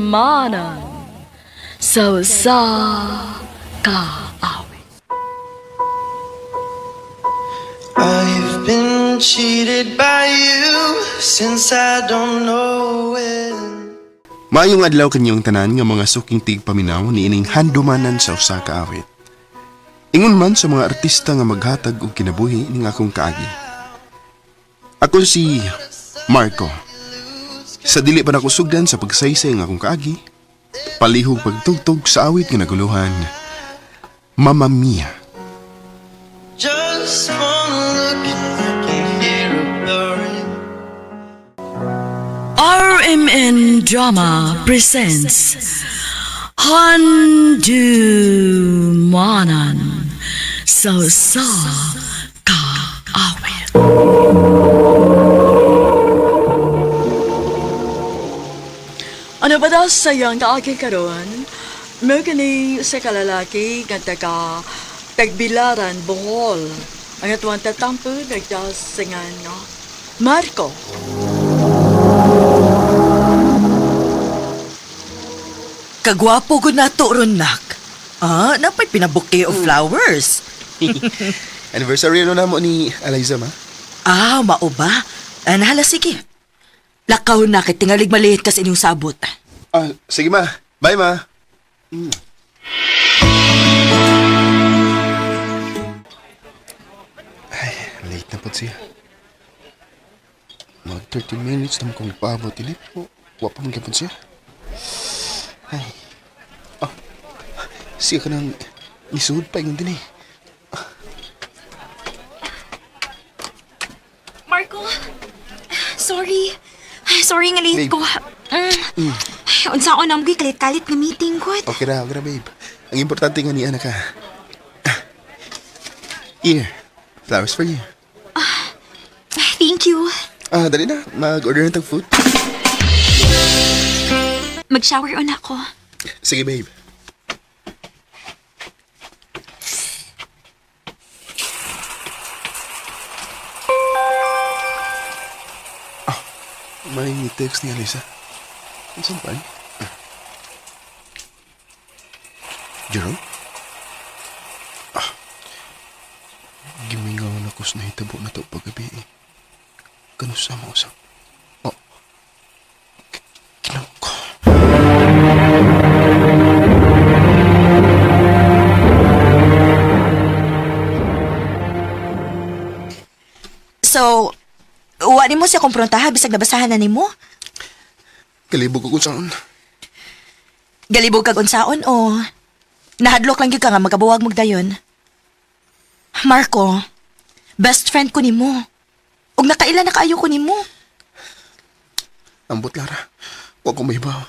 Handumanan sa usa ka awit. I've been cheated by you since I don't know when. Maayong adlaw kanyang tanan nga mga suking tigpaminaw niining handumanan sa usa ka awit. Ingon man sa mga artista nga maghatag og kinabuhi ning akong kaagi. Ako si Marco. Sa dili pa nako sugdan sa pagsaysay ng akong kaagi, palihog pagtugtog sa awit nga naguluhan. Mamma Mia. Just one look and I can hear a blurring. RMN Drama presents Handumanan sa usa ka awit. Ano ba daw sa iyang kaagi karon? Mo kini sa kalalaki nga taga Tagbilaran, Bohol. Ang atuang tatampo nagdasingan nga Marco. Kagwapo gud nato ron nak. Ah, napay pina-bouquet of flowers. Anniversary ano na mo ni Eliza ma? Ah, mao ba? Ah, nahala sige. Lakaw na kay tingalig maliit kas inyong sabot. Ah, sige ma. Bye ma. Ay, late na po siya. Mag 30 minutes naman kong ipaabot. Dili po. Wa pa man gyapon siya. Ay. Ah, siya ka nang isuod pa ingon din eh. Marco, sorry. Sorry nga late Babe. ko. Mm. Unsa ko nang kalit-kalit nga meeting ko. Okay ra, babe. Ang importante nga niya na ka. Ah. Here, flowers for you. Thank you. Ah, dali na. Mag-order na tag food. Mag-shower on ako. Sige, babe. Ah, may text ni Alisa. Saan pa eh? Ah. Jerome? Ah, gimingaw na ko sa nahitabo na to paggabi eh. Kanusa mo usap? Oh, kinaw ko. So, wa nimo siya komprontaha bisag nabasahan na nimo? Kalibog ko kung saan. Galibog kag unsaon o nahadlok lang gyud ka nga magabuwag mo dayon. Marco, best friend ko nimo. Ug nakaila na kaayo ko nimo. Ambot, Lara. Huwag ko mahibaw.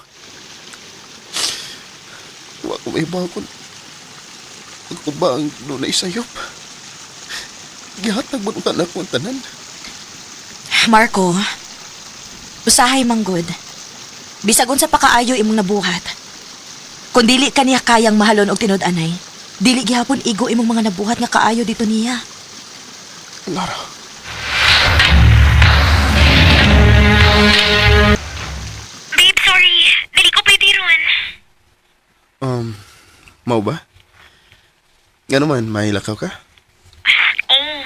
Huwag ko mahibaw kung ako ba ang dunay sayop. Gihatag mo nung tanak ko ang tanan. Marco, usahay manggod. Bisag unsa pa kaayo imong nabuhat. Kung dili ka niya kayang mahalon og tinud-anay, dili gihapon igo imong mga nabuhat nga kaayo dito niya. Lara. Babe, sorry. Dili ko pwede ron. Mau ba? Nga naman, may lakaw ka? Oh,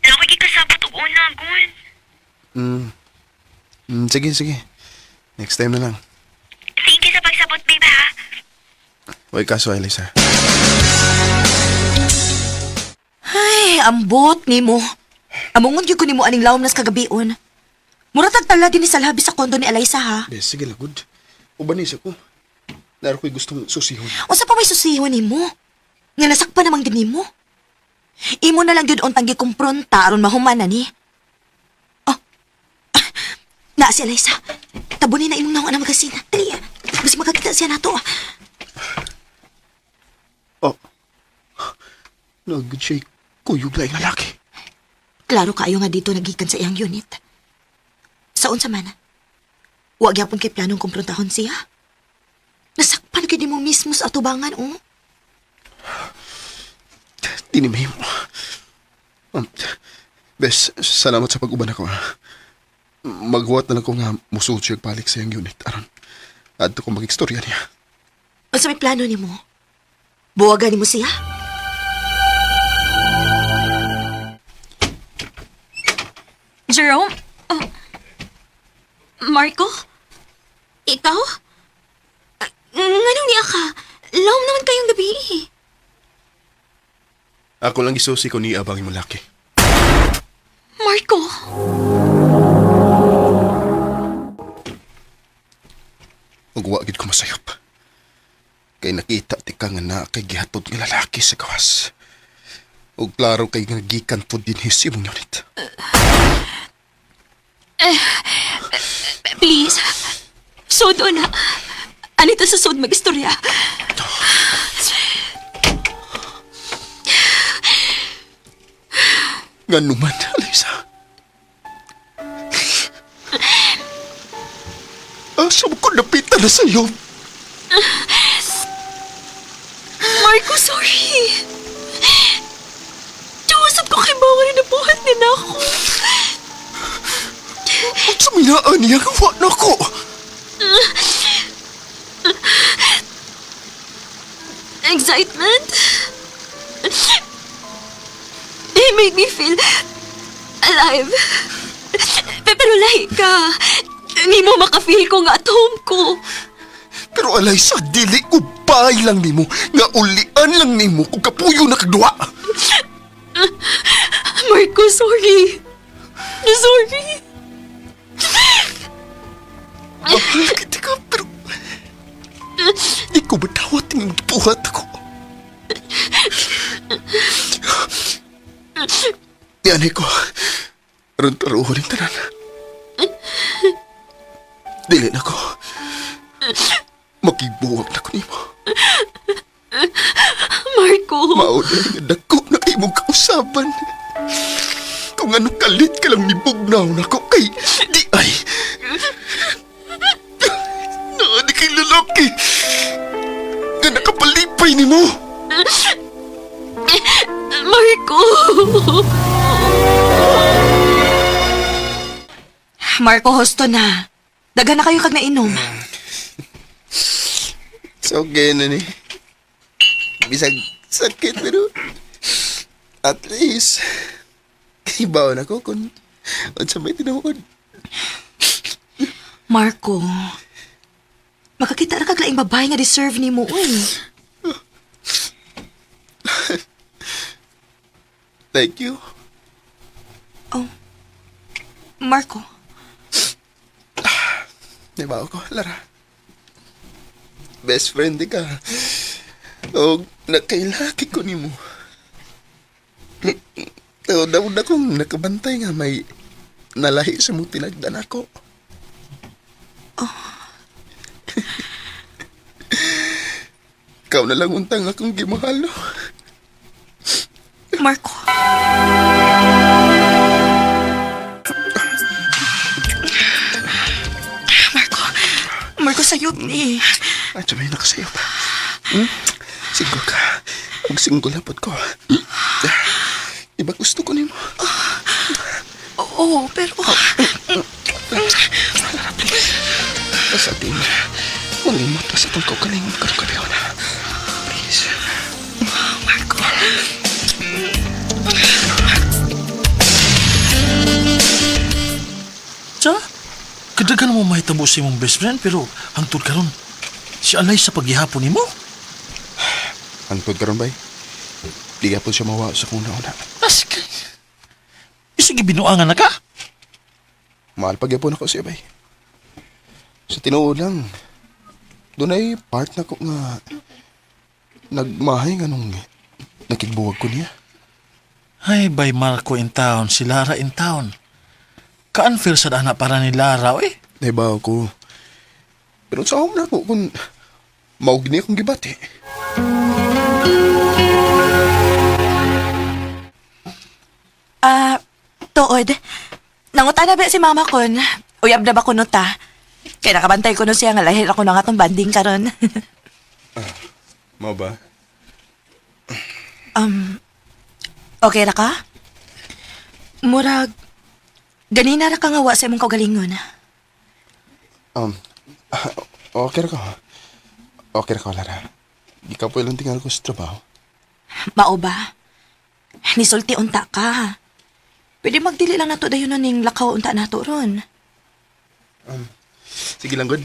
na ako kasabot og una, gun. Sige, sige. Next time na lang. Thank you sa pagsabot, babe, ha? Huwag kaso, Elisa. Ay, ambot nimo. Amungon gyud ko nimo aning lawom nas kagabion. Mura tag tala din ni salhabi sa kondo ni Eliza ha. Be, sige lagod. Ubanis ako. Naro ko'y gustong susihon. Unsa pa may susihon nimo? Nga nasakpan namang din nimo. Imo na lang gyud untang gikumpronta aron mahuman na ni. Oh. Ah, naa si Eliza. Tabunin na imong naong ang magasin. Dali. Basi makakita siya nato. Oh. Nagod siya'y kuyog laing lalaki. Klaro kaayo nga dito nagikan sa iyang unit. Sa unsa man. Wa gyapon kay planong kumprontahon siya. Nasakpan gyud nimo mismo sa atubangan, oh. Tinimay mo. Bes, salamat sa pag-uban ako. Ha? Maghuwat na lang ko nga musulod siya balik sa iyang unit. Aron, adto ko mag-istorya niya. Unsa may plano nimo? Buwagan nimo siya? Jerome? Oh. Marco? Ikaw? Ah, nganong niya ka? Lawom naman kayong gabi eh. Ako lang isusi ko niya abang imong laki. Marco! Ug wa gid ko masayop. Kay nakita ti ka nga naa kay gihatod nga lalaki sa gawas. Ug klaro kay nga gikan pod dinhi sa imong unit. Please. Sudo na. Anito sa sud mag-istorya. Ngano man, Alisa. Asa mo ko napita na sa'yo? Marco, sorry. Tiwasap ko kay Bawal na buhat din ako. At sa minaan niya, wa na ko. Excitement? He made me feel alive. Pero lahi ka. Hindi mo makafeel ko nga at home ko. Pero Alaysa, dili upay lang nimo nga ulian lang nimo kung kapuyo na kagduwa. Marco, sorry. Sorry. Mahal kita ka, pero di ko matawat ng buhat ako. Yan ko. Aron taruhon yung tanan. Dili na ko. Makibuwag na ko nimo. Marco. Mao na nga dako na imong kausaban. Kung ano kalit ka lang nibugnaw na ko kay di ay. Naa di kay lalaki. Nga nakapalipay nimo. Marco. Marco, hosto na. Daghan na kayo kag nainom. It's okay na ni. Bisag sakit pero at least ibaw na ko kung unsa may tinuod. Marco, makakita ra kag laing babae nga deserve nimo uy. Thank you. Oh. Marco, Ibaw ko, Lara. Best friend di ka. O nakailaki ko nimo. O daw na kong nakabantay nga may nalahi sa mong tinagdan ako. Ikaw na lang untang akong gimahal, no? Marco. Marco, Marco sayop ni. Ay, sabi na kasayop. Hmm? Single ka. Huwag single na pod ko. Hmm? Iba gusto ko nimo. Oo, pero Sa ating malimot sa itong kaugalingon karong gabi na. Please. Marco. Sa? Kadagan mo mahitabo sa imong best friend pero hangtod karon si Alay sa paghihapon nimo. Hangtod karon bay. Di po siya mawa sa kung una-una. As ka. Isig binuangan na ka. Mahal pagyapon ako siya bay. Sa tinuod lang, doon ay part na ko nga nagmahay nga nung nakigbuwag ko niya. Ay, bay Marco in town, si Lara in town. Ka-unfair sa dana para ni Lara, eh. Naibaw ko. Pero sa na ko kung maug niya akong gibati. Ah, tuod. Nanguta na ba si mama kon? Uyab na ba kuno ta? Kaya nakabantay ko no siya nga lahir ako na nga tong banding karon. Mao ba? Okay ra ka? Murag, Ganina ra ka nga wa sa imong kaugalingon. Um, okay ra ko. Okay ra ko, Lara. Gikapoy lang tingal ko sa trabaho. Mao ba? Nisulti unta ka. Pwede magdili lang nato dayon ning lakaw unta nato ron. Sige lang, good.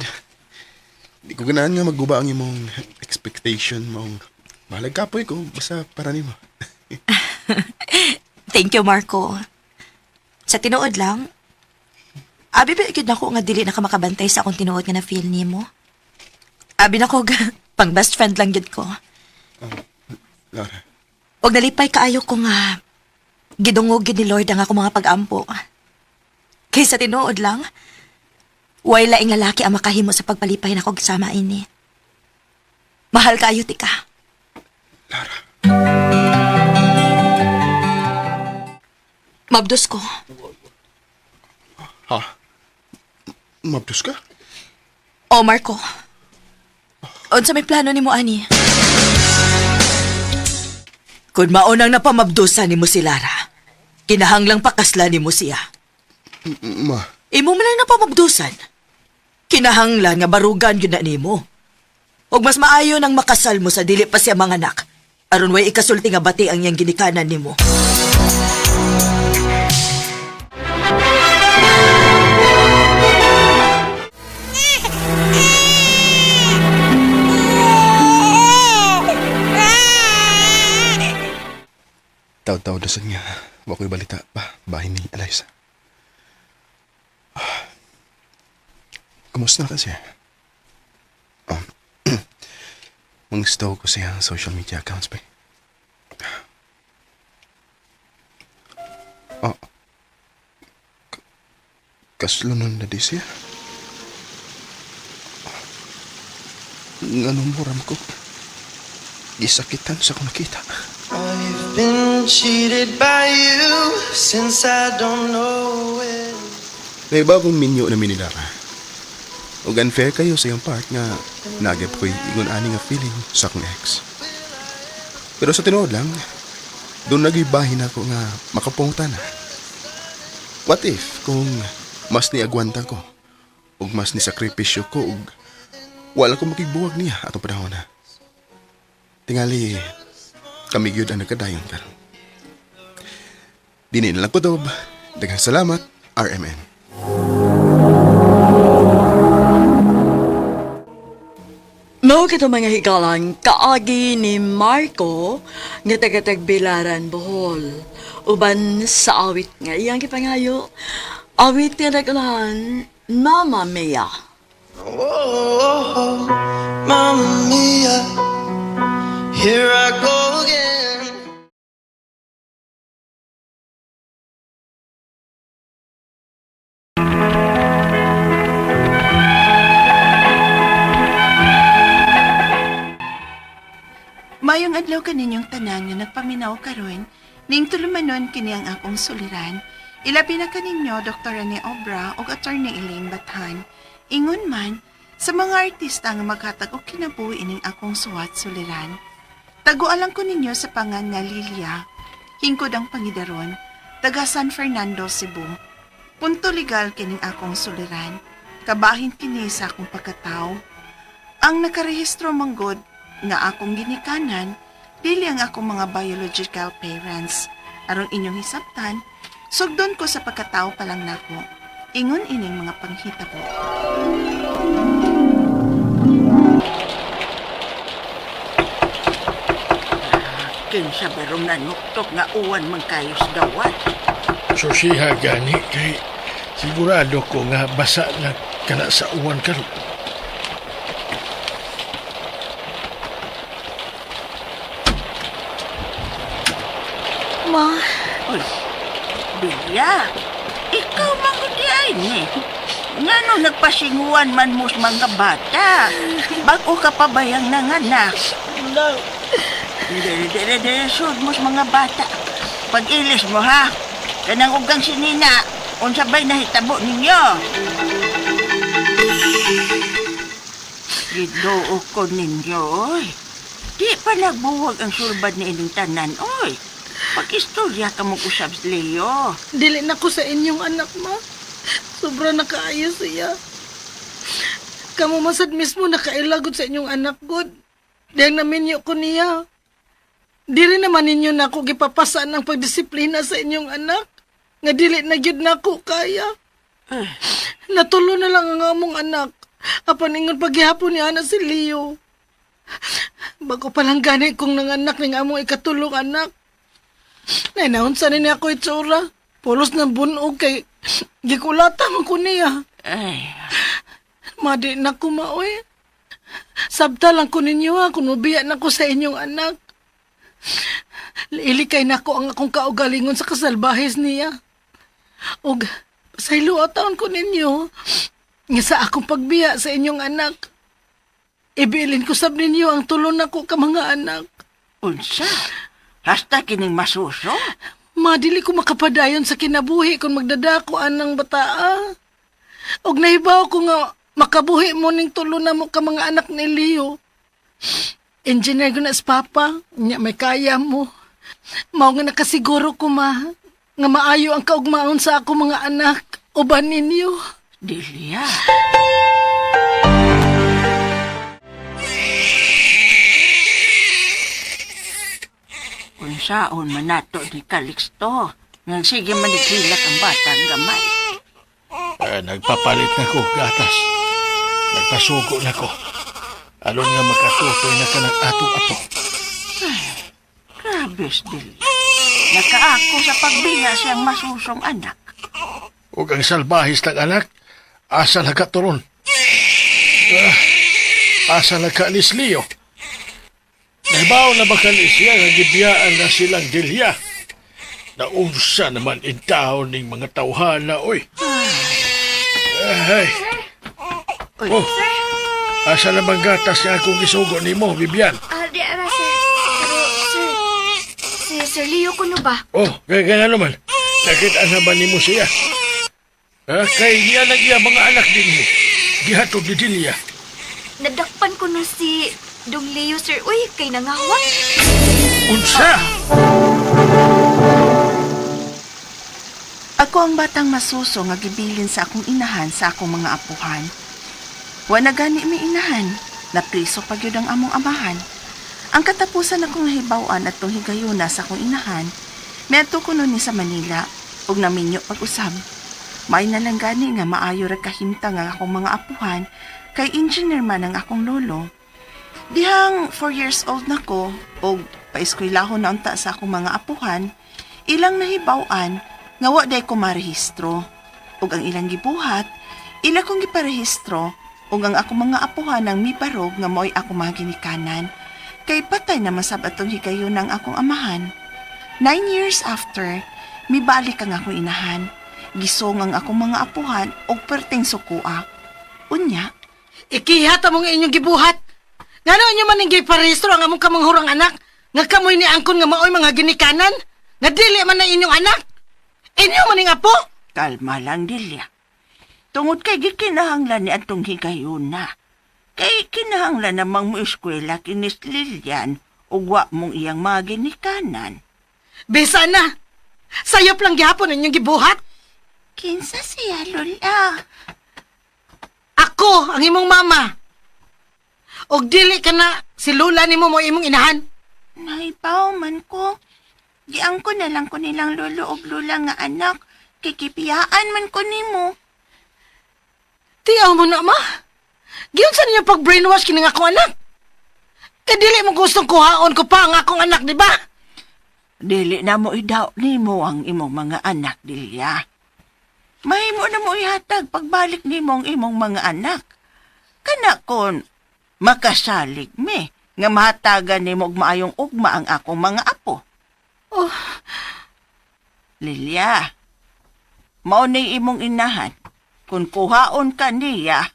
Di ko ganahan nga magguba ang imong expectation mong mahalag kapoy ko basta para nimo. Thank you, Marco. Sa tinuod lang, abi ba gyud nako nga dili na ka makabantay sa akong tinuod nga na feel nimo? Abi nako pang best friend lang gyud ko. Lara, Og nalipay kaayo ko nga gidungog gyud ni Lord ang akong mga pag-ampo. Kaysa tinuod lang, way laing lalaki ang makahimo sa pagpalipay nako sama ini. Mahal kaayo ti ka. Lara. Mabdos ko. Ha? Mabdos ka? O Marco. Unsa may plano nimo ani? Kun maunang napamabdusan nimo si Lara, kinahanglang pakasla nimo siya. Ma, Imo man lang napamabdusan. Kinahanglan nga barugan gyud na nimo. Og mas maayo nang makasal mo sa dili pa siya manganak. Aron way ikasulti nga bati ang iyang ginikanan nimo. taw-taw dasan nga. Wa ko'y balita pa. Bahin ni Eliza. Ah. Kumusta na kasi? Mang-stow ko siya ang social media accounts ba? Oh. Kaslunon na di siya. Nganong muram ko? Gisakitan sa akong nakita. I've been cheated by you since I don't know it. May bagong minyo na minilara. Ug unfair kayo sa iyong part nga nagyap ko'y ingon ani nga feeling sa akong ex. Pero sa tinuod lang, doon nagibahin ako nga makapungta na. What if kung mas niagwanta ko ug mas nisakripisyo ko ug wala ko makigbuwag niya atong panahon na. Tingali, kami gyud ang nagkadayon karon. Dini na lang kutob. Daghang salamat, RMN. Mao kito mga higalan kaagi ni Marco nga taga Tagbilaran, Bohol. Uban sa awit nga iyang gipangayo, awit nga nagulahan, Mama Mia. Oh, Mamma mia, here I go again. Mayong adlaw kaninyong tanan nga nagpaminaw karon, ning tulumanon kini ang akong suliran. Ilabi na kaninyo Dr. Rene Obra ug Attorney Elaine Bathan. Ingon man sa mga artista nga maghatag og kinabuhi ining akong suwat suliran. Tagualan ko ninyo sa pangan nga Lilia, hingkod ang pangidaron, taga San Fernando, Cebu. Punto legal kining akong suliran. Kabahin kini sa akong pagkatao. Ang nakarehistro manggod nga akong ginikanan, dili ang akong mga biological parents. Aron inyong hisabtan, sugdon ko sa pagkatao pa lang nako. Ingon ining mga panghitabo. Kinsa barong nanuktok nga uwan man kayo sa dawat. Susiha gani kay sigurado ko nga basa na kana sa uwan karon. Ma, Uy, Bilya, ikaw man ko di ay ni. Ngano nagpasinguan man mo sa mga bata? Bago ka pa bayang nanganak? Dere, dere, dere, sud mo sa mga bata. Pag-ilis mo ha, kanang ugang sinina, unsa ba'y nahitabo ninyo? Giduo ko ninyo, oy. Di pa nagbuwag ang sulbad ni ining tanan, oy. Pag-istorya ka mo usab, Leo. Dili na ko sa inyong anak, ma. Sobra na kaayo siya. Kamu masad mismo nakailagot sa inyong anak, God. Diyang naminyo ko niya. Dili naman ninyo na ako gipapasan ang pagdisiplina sa inyong anak. Nga dili na gyud nako kaya. Natulo na lang ang among anak. Apan ingon paghihapon ni ana si Leo. Bago pa lang gani kong nanganak ning among ikatulong anak. Nainaon sa ni ako itsura. Pulos ng bunog kay gikulata man ko niya. Ay, Madi na ko maoy. Sabta lang ko ninyo ha, kung mabiya na ko sa inyong anak. Ilikay na ko ang akong kaugalingon sa kasalbahis niya. Og pasaylo taon ko ninyo nga sa akong pagbiya sa inyong anak. Ibilin ko sab ninyo ang tulon nako ka mga anak. Unsa? Hasta kining masuso? Madili ko makapadayon sa kinabuhi kung magdadako anang bataa. Og nahibaw ko nga makabuhi mo ning tulo na mo ka mga anak ni Leo. Engineer ko na sa papa, nya may kaya mo. Mao nga nakasiguro ko ma, nga maayo ang kaugmaon sa ako mga anak, uban ninyo. Delia. Unsaon man nato ni Calixto? Nga sige man nagsilak ang batang gamay. Eh, nagpapalit na ko gatas. Nagpasugo na ko. Alon nga makatutoy na ka ng atong ato. Grabe, Delia. Nakaako sa pagbiya siyang masusong anak. Ug ang salbahis ng anak, asa na ka turon? Ah, asa na ka Leo? Nahibaw na ba ka siya nga gibiyaan na silang Delia? Naunsa naman in taon ning mga tawhana, oy. Ay. Uy. Oh, asa na bang gatas nga akong gisugo nimo, Bibian? Ah, di ara, sir. Pero, sir, si Sir Leo kuno ba? Oh, kaya kaya naman. Nakita na ba nimo siya? Ha? Kay niya lang iya mga anak din mo. Gihatod ni Delia. Nadakpan ko no si Dong Leo, sir. Uy, kay nangawat. Unsa? Ako ang batang masuso nga gibilin sa akong inahan sa akong mga apuhan. Wa na gani mi inahan, napriso pa gyud ang among amahan. Ang katapusan akong nahibaw-an atong higayuna sa akong inahan, miadto ko nun ni sa Manila ug naminyo pag-usab. May na lang gani nga maayo ra kahimtang ang akong mga apuhan kay engineer man ang akong lolo. Dihang 4 years old na ko og paeskwelahon na unta sa akong mga apuhan, ilang nahibaw-an nga wa day ko marehistro. Ug ang ilang gibuhat, ila kong giparehistro ug ang akong mga apuhan ang mibarog nga mo'y akong mga ginikanan. Kay patay na masab atong higayon ang akong amahan. 9 years after, mibalik ang akong inahan. Gisong ang akong mga apuhan og perting sukua. Unya, Ikihat among inyong gibuhat. Ngano inyo man ning giparehistro ang among kamanghurang anak? Nga kamoy ni angkon nga maoy mga ginikanan? Nga dili man na inyong anak? Inyo man ning apo? Kalma lang, Delia. Tungod kay gikinahanglan ni atong higayuna. Kay kinahanglan namang mo eskwela kinis Lilian ug wa mong iyang mga ginikanan. Bisa na. Sayop lang gihapon inyong gibuhat. Kinsa siya, Lola? Ako ang imong mama. Og dili ka na si Lola nimo mo imong inahan. Nahibaw man ko. Giangko na lang ko nilang lolo og lola nga anak. Kikipiyaan man ko nimo. Tiyaw mo na, ma. Giyon sa ninyo pag-brainwash kini nga akong anak. Kay dili mo gustong kuhaon ko pa ang akong anak, di ba? Dili na mo idaw nimo ang imong mga anak, Delia. Mahimo na mo ihatag pagbalik nimo ang imong mga anak. Kana kon makasalig mi nga mahatagan nimo og maayong ugma ang akong mga apo. Oh. Lilia, mao ni imong inahan. Kung kuhaon ka niya,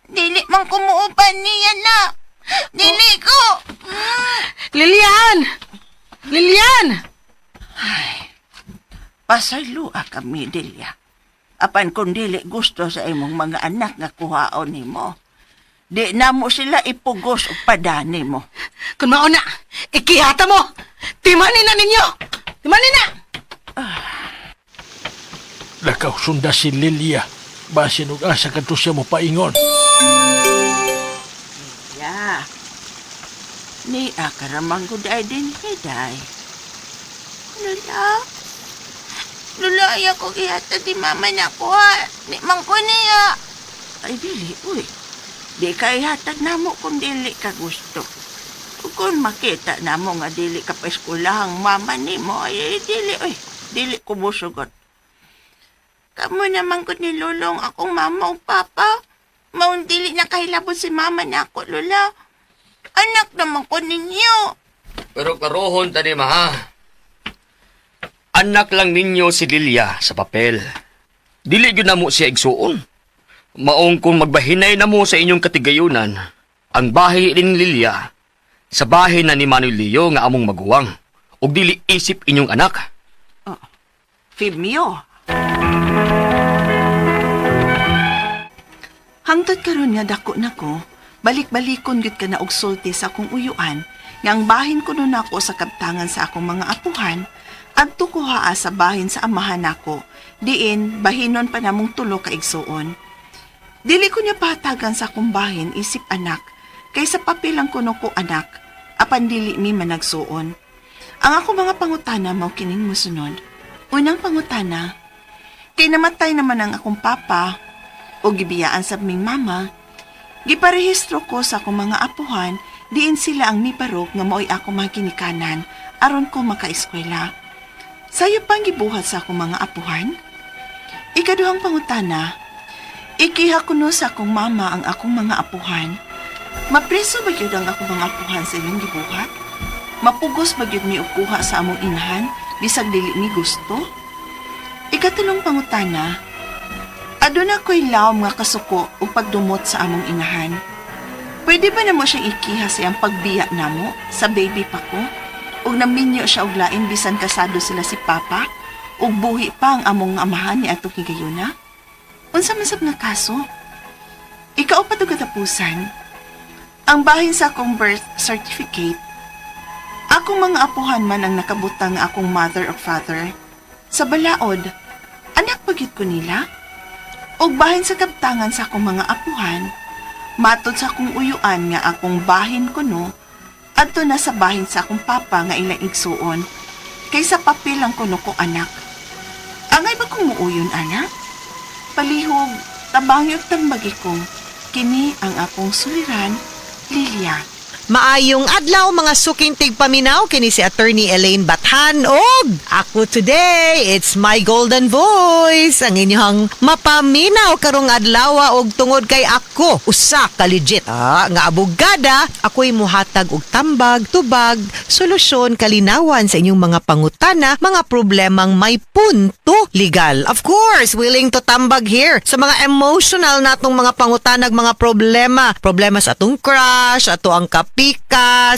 Dili man kumuuban niya na. Dili ko. Lilian! Lilian! Pasaylua kami, Delia. Apan kung dili gusto sa imong mga anak nga kuhaon nimo, di na mo sila ipugos og padani mo. Kung mauna, ikihata mo! Timanin na ninyo! Tumani na! Lakaw sunda si Lilia. Basin og asa kadto siya mo paingon. Ya. Ni akaramang gud ay din hiday. Lola. Lola, ayaw ko gihatag di mama na ko ha. Di man ko niya. Ay, dili, uy. Di ka ihatag namo kung dili ka gusto. Ug kung makita namo nga dili ka pa eskwelahang mama nimo, ay dili, uy. Dili ko musugot. Kamo naman ko nilulong akong mama o papa. Maong dili na kahilabot si mama na ako, Lola. Anak naman ko ninyo. Pero karohon tani ma ha. Anak lang ninyo si Lilia sa papel. Dili gyud namo siya igsuon. Maong kung magbahinay na mo sa inyong katigayunan, ang bahay ni Lilia sa bahay na ni Manuel Leo nga among maguwang ug dili isip inyong anak. Femio. Hangtod karon nga dako na ko, balik-balikon gyud ka na og sulti sa akong uyuan, nga ang bahin kuno nako sa kabtangan sa akong mga apuhan, adto ko haa sa bahin sa amahan nako, diin bahinon pa namong tulo ka igsuon. Dili ko niya patagan sa akong bahin isip anak, kay sa papel ang kuno ko anak, apan dili mi managsuon. Ang ako mga pangutana mao kining mosunod. Unang pangutana, kay namatay naman ang akong papa o gibiyaan sa ming mama, giparehistro ko sa akong mga apuhan, diin sila ang mibarog nga mao'y ako mga ginikanan aron ko makaeskwela. Sayo pang gibuhat sa akong mga apuhan? Ikaduhang pangutana, ikiha kuno sa akong mama ang akong mga apuhan. Mapreso ba gyud ang akong mga apuhan sa ilang gibuhat? Mapugos ba gyud mi og kuha sa among inahan bisag dili mi gusto? Ikatulong pangutana, aduna ko'y lawom nga kasuko ug pagdumot sa among inahan. Pwede ba namo siyang ikiha sa iyang pagbiya namo sa baby pa ko? Ug naminyo siya og lain bisan kasado sila si Papa? Ug buhi pa ang among amahan ni atong higayuna? Unsa man sab nga kaso? Ikaw pa katapusan. Ang bahin sa akong birth certificate, akong mga apuhan man ang nakabutang nga akong mother or father. Sa balaod, anak pagit ko nila. Ug bahin sa kabtangan sa akong mga apuhan, matod sa akong uyuan nga akong bahin kuno, adto na sa bahin sa akong papa nga ilang igsuon. Kaysa papel ang kuno ko anak. Angay ba kong muuyon, anak? Palihog, tabangi ug tambagi ko. Kini ang akong suliran, Lilia. Maayong adlaw mga suking tigpaminaw kini si Attorney Elaine Bathan og ako today, it's my golden voice ang inyong mapaminaw karong adlaw og tungod kay ako usa ka legit nga abogada. Ako'y muhatag og tambag, tubag, solusyon, kalinawan sa inyong mga pangutana, mga problemang may punto legal. Of course, willing to tambag here sa mga emotional natong mga pangutanag, mga problema. Problema sa atong crush, ato ang kapika,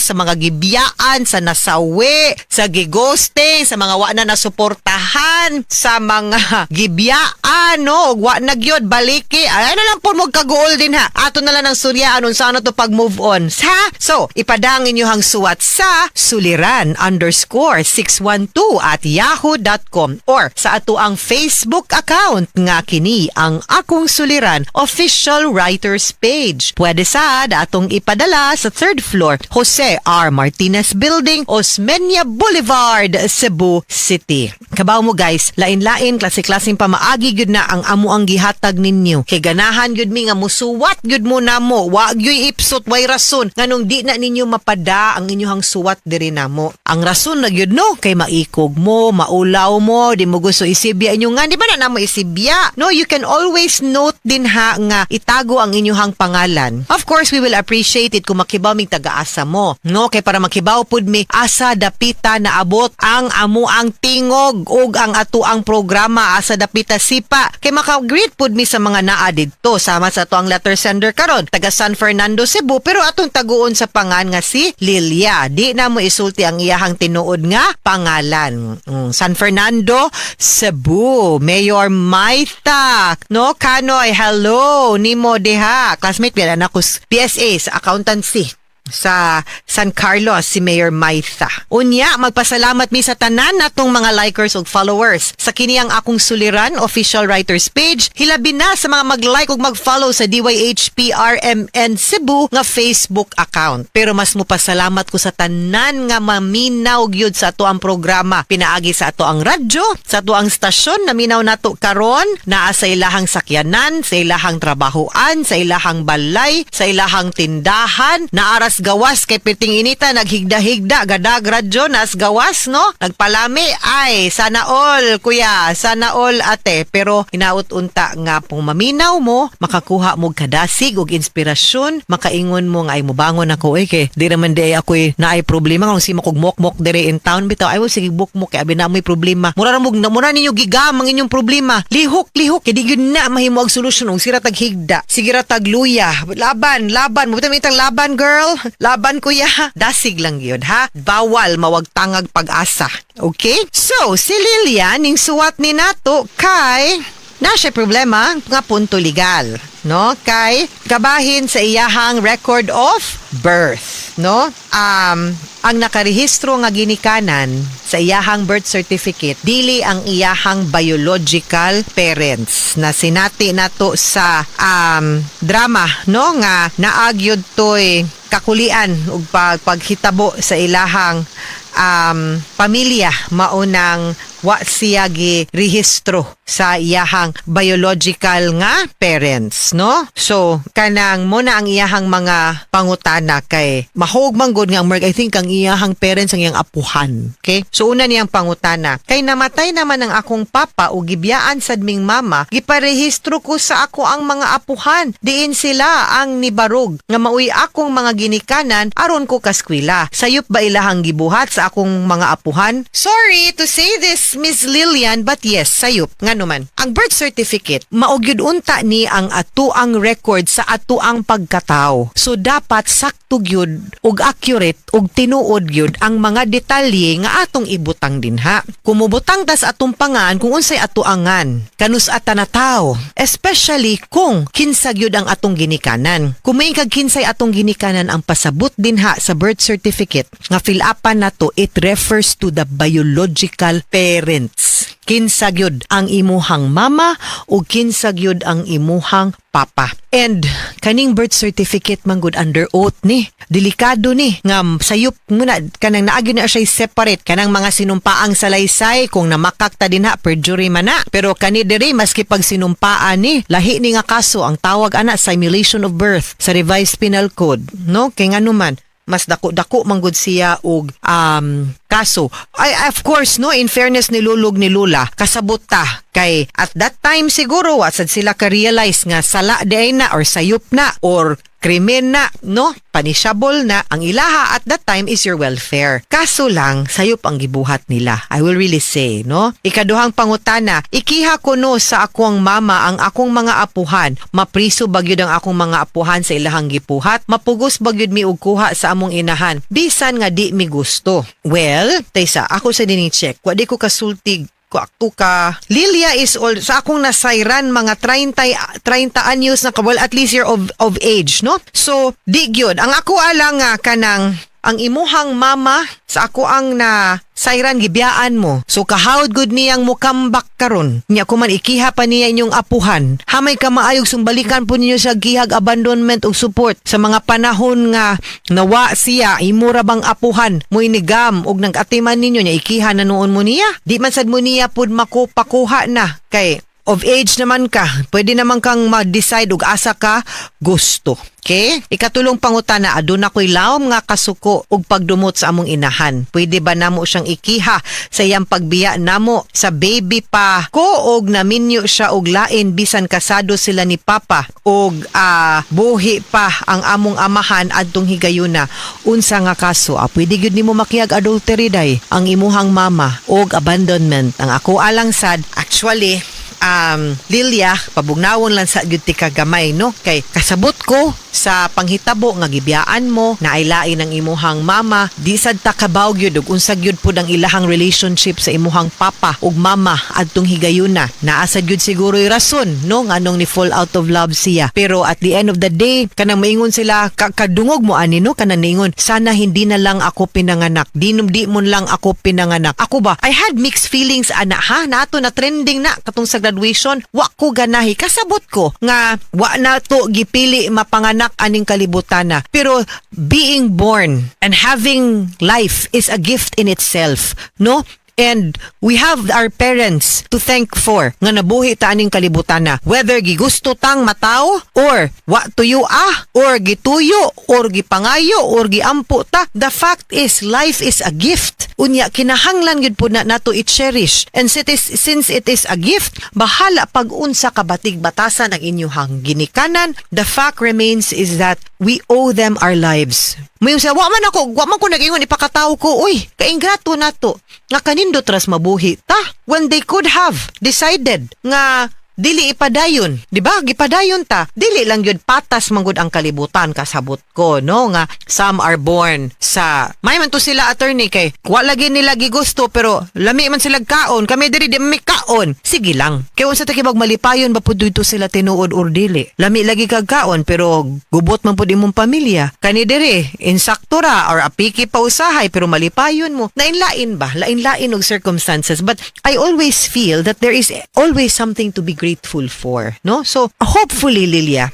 sa mga gibiyaan, sa nasawi, sa gighosting, sa mga wa na nasuportahan, sa mga gibiyaan, no? Ug wa na gyud baliki. Ay, ano lang po mo kaguol din ha. Ato na lang ang suryaan unsa ano to pag move on. Ha? So, ipadang inyohang suwat sa suliran_612@yahoo.com or sa ato ang Facebook account nga kini ang Akong Suliran Official Writers Page. Pwede sad atong ipadala sa third floor, Jose R. Martinez Building, Osmeña Boulevard, Cebu City. Kabaw mo guys, lain-lain klase-klaseng pamaagi gyud na ang amo ang gihatag ninyo. Kay ganahan gyud mi nga musuwat gyud mo namo. Wa gyud ipsot, way rason nganong di na ninyo mapada ang inyohang suwat diri namo. Ang rason na gyud no kay maikog mo, maulaw mo, di mo gusto isibya inyo nga di ba na namo isibya? No, you can always note din ha nga itago ang inyohang pangalan. Of course, we will appreciate it kung makibaw mig taga-asa mo. No, kay para makibaw pud mi asa dapita naabot ang amo ang tingog ug ang ato ang programa, asa dapita sipa. Kay maka-greet pud mi sa mga naa didto sama sa ato ang letter sender karon taga San Fernando, Cebu, pero atong taguon sa pangan nga si Lilia. Di na mo isulti ang iyahang tinuod nga pangalan. San Fernando, Cebu, Mayor Maita. No, Kanoy, hello nimo diha. Classmate biya na ko sa PSA sa accountancy. Sa San Carlos, si Mayor Maitha. Unya, magpasalamat mi sa tanan natong mga likers ug followers sa kini ang akong suliran official writers page. Hilabi na sa mga mag-like ug mag-follow sa DYHPRMN Cebu nga Facebook account. Pero mas mopasalamat ko sa tanan nga maminaw gyud sa ato ang programa pinaagi sa ato ang radyo, sa ato ang stasyon naminaw nato karon, naa sa ilahang sakyanan, sa ilahang trabahoan, sa ilahang balay, sa ilahang tindahan, naaras gawas kay piting inita, naghigda-higda gadag radyo nas gawas, no, nagpalami. Ay, sana all kuya, sana all ate. Pero hinaut unta nga kung maminaw mo, makakuha mo kadasig og inspirasyon, makaingon mo nga, "Ay, mobangon ako eh, kay di naman di ay ako'y naay problema kung si makog mokmok dire in town bitaw." Ay, sige, bukmok kay abi na mo'y problema. Mura ra mo, mura ninyo gigam ang inyong problema. Lihok lihok kay di gyud na mahimo og solusyon og sira tag higda, sige ra tag luya. Laban, laban mo bitang laban, girl, laban kuya. Dasig lang gyud ha, bawal mawagtangag pag-asa. Okay, so si Lilian ning suwat ni nato kay na siya problema nga punto legal, no? Kay kabahin sa iyahang record of birth, no? Ang nakarehistro nga ginikanan sa iyahang birth certificate dili ang iyahang biological parents na sinati nato sa drama, no, nga naagyod toy kakulian ug paghitabo sa ilahang pamilya, maunang wa siya gi rehistro sa iyahang biological nga parents, no? So kanang mo na ang iyahang mga pangutana kay mahog man gud nga ang I think ang iyahang parents ang iyang apuhan. Okay, so una niyang pangutana kay namatay naman ang akong papa ug gibiyaan sad ming mama, giparehistro ko sa ako ang mga apuhan, diin sila ang nibarog nga maoy akong mga ginikanan aron ko kaskwela. Sayop ba ilahang gibuhat sa akong mga apuhan? Sorry to say this, Miss Lilian, but yes, sayop. Ngano man, ang birth certificate mao gyud unta ni ang atuang record sa atuang pagkatao. So dapat sakto gyud ug accurate ug tinuod gyud ang mga detalye nga atong ibutang dinha. Kumubutang tas atong pangan kung unsay atuangan, kanus ata na tao, especially kung kinsa gyud ang atong ginikanan. Kung may kag kinsay atong ginikanan, ang pasabot dinha sa birth certificate nga fill upan nato, it refers to the biological parents, kinsa gyud ang imuhang mama o kinsa gyud ang imuhang papa. And kaning birth certificate man gud, under oath ni. Delikado ni nga sayop mo na kanang naagi na siya separate kanang mga sinumpaang salaysay. Kung namakak ta dinha, perjury man na. Pero kani diri, maski pag sinumpaan ni, lahi ni nga kaso. Ang tawag ana, simulation of birth sa Revised Penal Code, no? Kay ngano man, mas dako-dako manggod siya og kaso. Ay, of course, no, in fairness ni lulog ni Lula, kasabot ta kay at that time siguro wa sad sila ka-realize nga sala di na or sayop na or krimen na, no? Punishable na. Ang ilaha at that time is your welfare. Kaso lang, sayop ang gibuhat nila. I will really say, no? Ikaduhang pangutana, ikiha ko no sa akong mama ang akong mga apuhan. Mapriso bagyod ang akong mga apuhan sa ilahang gipuhat? Mapugos bagyod mi og kuha sa among inahan, bisan nga di mi gusto? Well, taysa, ako sa dining check. Wa di ko kasultig ko akto ka. Lilia is old sa akong nasayran, mga 30 30 anyos na ka, well, at least you're of age, no? So di gyud ang ako alang nga kanang ang imuhang mama, sa ako ang na sayran, gibiyaan mo. So kahawd gud niyang mukambak karon. Nya kuman ikiha pa niya inyong apuhan. Hamay ka maayog sumbalikan po ninyo sa gihag abandonment ug support sa mga panahon nga nawa siya, imo ra bang apuhan mo inigam og nag-atiman ninyo, nya ikiha na noon mo niya. Di man sad mo niya pud makupakuha na kay of age naman ka, pwede naman kang ma-decide og asa ka gusto. Okay? Ikatulong pangutana, aduna ko'y lawom nga kasuko og pagdumot sa among inahan. Pwede ba namo siyang ikiha sa iyang pagbiya namo sa baby pa ko og naminyo siya og lain bisan kasado sila ni papa og buhi pa ang among amahan adtong higayuna? Unsa nga kaso? Pwede gyud nimo makiyag adultery day ang imuhang mama og abandonment. Ang ako alang sad actually Lilia, pabugnawon lang sa gyud ti kagamay, no? Kay kasabot ko sa panghitabo nga gibiyaan mo na ay lain ang imuhang mama, di sad ta kabaw gyud ug unsa gyud pud ang ilahang relationship sa imuhang papa ug mama adtong higayuna. Naa sad gyud siguro'y rason, no, nganong ni fall out of love siya. Pero at the end of the day, kanang maingon sila kadungog mo ani, no, kanang niingon, "Sana hindi na lang ako pinanganak, di mo lang ako pinanganak." Ako ba, I had mixed feelings ana ha, nato na trending na katong sa graduation, wa ko ganahi, kasabot ko nga wa na to gipili mapanganak aning kalibutan na. Pero being born and having life is a gift in itself, no? And we have our parents to thank for nga nabuhi ta aning kalibutan na. Whether gigusto tang mataw or wa tuyo ah or gituyo or gipangayo or giampo ta, the fact is life is a gift. Unya kinahanglan gyud pud na nato i-cherish. And since it is a gift, bahala pag unsa ka batig batasan ang inyuhang ginikanan, the fact remains is that we owe them our lives. May sa wa man ako, wa man ko nag-ingon ipakatawo ko, uy, kaingrato nato nga kanindot ras mabuhi ta when they could have decided nga dili ipadayon, di ba? Gipadayon ta. Dili lang gyud patas manggod ang kalibutan, kasabot ko, no, nga some are born sa may man to sila, attorney, kay wa lagi nila gigusto pero lami man sila kaon, kami diri di mi kaon. Sige lang. Kay unsa ta kibag malipayon ba pud dito sila tinuod or dili? Lami lagi kag kaon pero gubot man pud imong pamilya. Kani diri insakto ra or apiki pa usahay pero malipayon mo. Lain-lain ba? Lain-lain og circumstances, but I always feel that there is always something to be grateful for, no? So hopefully, Lilia,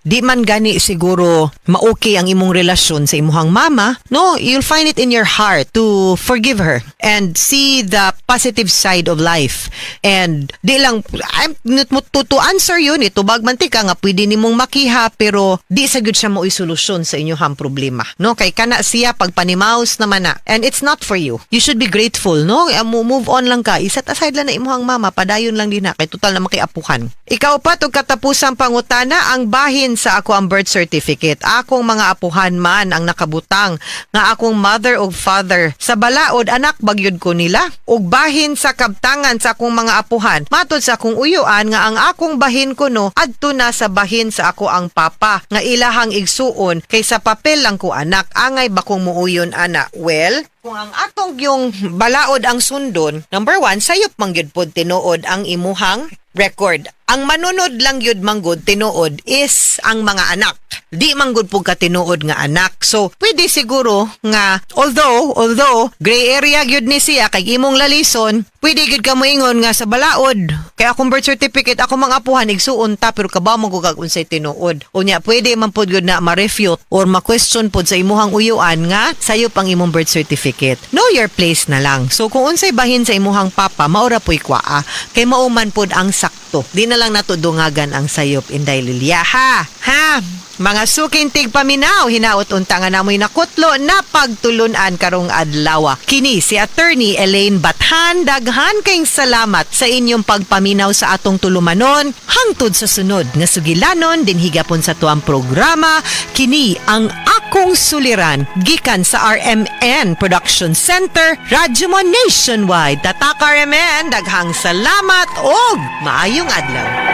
di man gani siguro ma-okay ang imong relasyon sa imuhang mama, no, you'll find it in your heart to forgive her and see the positive side of life. And di lang, I'm, to answer yun, itubag man tika nga pwede nimong makiha, pero di sa gyud siya mao'y solusyon sa inyong problema. No, kay kana siya pagpanimaus naman na. And it's not for you. You should be grateful, no? Move on lang ka. I-set aside lang na imuhang mama, padayon lang din na kay total na makiapuhan. Ikaw pa tug katapusang pangutana, ang bahin sa ako ang birth certificate. Akong mga apuhan man ang nakabutang nga akong mother ug father. Sa balaod, anak bagyod ko nila? Ug bahin sa kabtangan sa akong mga apuhan. Matod sa akong uyuan nga ang akong bahin kuno adto na sa bahin sa ako ang papa nga ilahang igsuon kay sa papel lang ko anak, angay ba kong muuyon ana? Well, kung ang atong yung balaod ang sundon, number one, sayop man gyud pod tinuod ang imuhang record. Ang manunod lang yun manggod tinuod is ang mga anak. Di manggod pud ka tinuod nga anak. So, pwede siguro nga, although, gray area gyud ni siya kay imong lalison, pwede gyud ka moingon nga sa balaod. Kaya akong birth certificate, ako mga apuhan, igsuon ta, pero kabaw mo kag unsay tinuod. Unya, pwede man pud gyud na ma-refute or ma-question pud sa imuhang uyuan nga sayo pang imong birth certificate. Know your place na lang. So, kung unsay bahin sa imuhang papa, maura pu'y kwaa. Kay mauman pud ang sakto. Di na lang nato dungagan ang sayop, Inday Lilia. Ha? Ha? Mga suking tigpaminaw, hinaot unta nga namoy nakutlo na pagtulunan karong adlaw. Kini si Attorney Elaine Bathan, daghan kayong salamat sa inyong pagpaminaw sa atong tulumanon hangtod sa sunod nga sugilanon dinhi gapon sa tuang programa, kini ang Akong Suliran, gikan sa RMN Production Center, Radyo Mo Nationwide. Tatak RMN, daghang salamat og maayong adlaw.